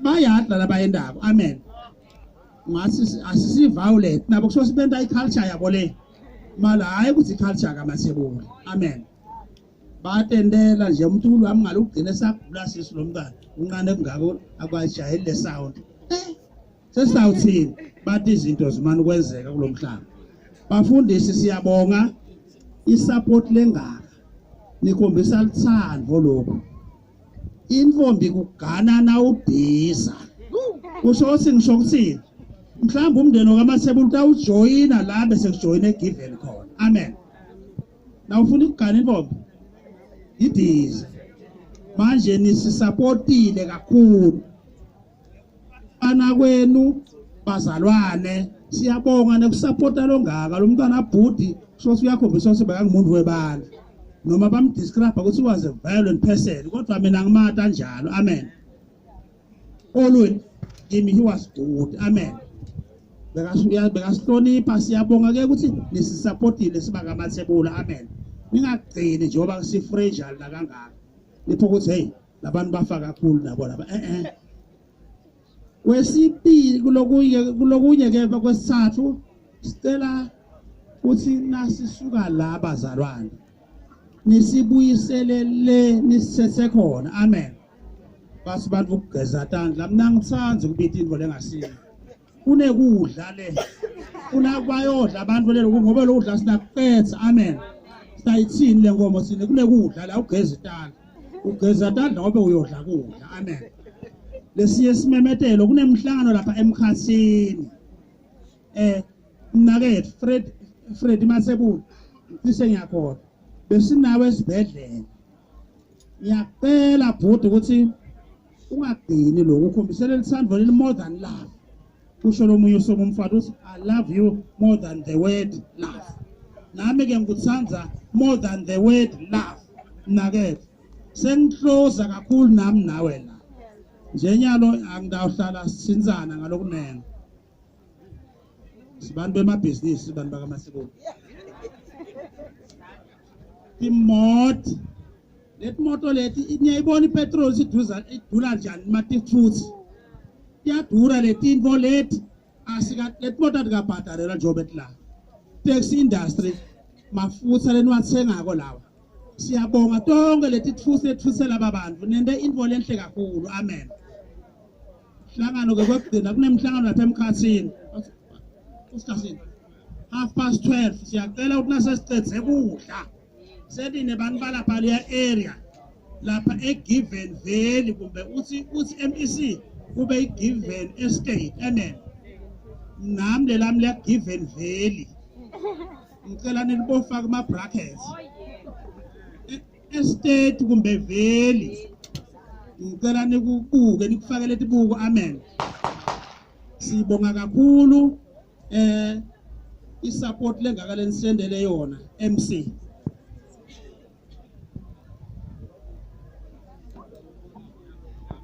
Bayadla labayendako. Amen. Ngathi asisi-violate nabo kusho sibenta i-culture yabo le. Mala hayi ukuthi i-culture kaMathebula. Amen. Batendela nje umntu wami ngalugcina esagula sisu lo mntwana. Unqane kungako akwajayeli le sound. Eh sesawuthini bathi izinto zimane ukwenzeka kulo mhlaba. Bafundisi siyabonga isupport lengaka. Nikhombisa luthando lokho. Intombi kugana nawubhiza. Kusho ukuthi ngisho ukuthini? Mhlawumbe umndeni wakaMathebula utawujoyina la bese kujoyina eGiven khona. Amen. Nawufuna ukugana intombi idiza. Manje nisisupportile kakhulu. Bana kwenu bazalwane siyabonga nekusupporta longaka lo mntwana bhudi so uyakhombisa ukuthi bekangumuntu webandla noma bamdescribe ukuthi was a violent person kodwa mina ngimata njalo. Amen. Always kimi he was good. Amen. Bekasihlonipha. Siyabonga ke ukuthi nisisupportile sibakaMathebula. Amen. Ningagcini njengoba si-fragile nakangaka nipho ukuthi hey labantu bafa kakhulu nabo laba eh eh. Kwesibili kulokunye ke kwesithathu sicela ukuthi nasisuka la bazalwane nisibuyisele le nisithethe khona. Amen. Basi bantu ukugeza tandla mina ngithanda ukubita into lengasiyo. Kunekudla le kuna bayodla abantu lelo ngoba lokudla sinakuqetha. Amen. Sayithini le nkomo sine kunekudla la ugeza itandla ugeza tandla ngoba uyodla kudla. Amen. Lesiye simemetelo kunemhlangano lapha emkhathini. Mnakethu Fred Mathebula cishe ngiyakholwa besinawe esibhedlela. Ngiyacela bhuti ukuthi ungagcini lokhu ukhombisele lithando leli more than love. Kusho lo munye usoma umfana uthi I love you more than the word love. Nami ke ngikuthanda more than the word love. Mnakethu sengihloza kakhulu nami nawe la. Njenyalo angidawuhlala sinzana ngalokunene. Sibantu bemabhizinisi sibantu bakaMathebula. Imoti leti moto leti niyayibona ipetrol siduza idula njani matifutsi iyadura letinto leti asika leti moto atikabhadalelwa njengoba etila taxi industry mafutha leniwathengako lawa. Siyabonga tonke leti tfusi letfusela babantu nente intfo lenhle kakhulu. Amen. Hlangano ke kwekugcina kunemhlangano lapha emkhathini usikhathini 12:30 siyacela ukuthi nasesicedze kudla senine bantu balapha leya area lapha eGiven Valley kumbe uthi MEC kube iGiven Estate. Amen. Nami lelami leya Given Valley ngicela nilibofaka kuma brackets estate kumbe valley ngicela nikubuke nikufakele tibuko. Amen. Sibonga kakhulu isupport lengaka lenisendele yona MC.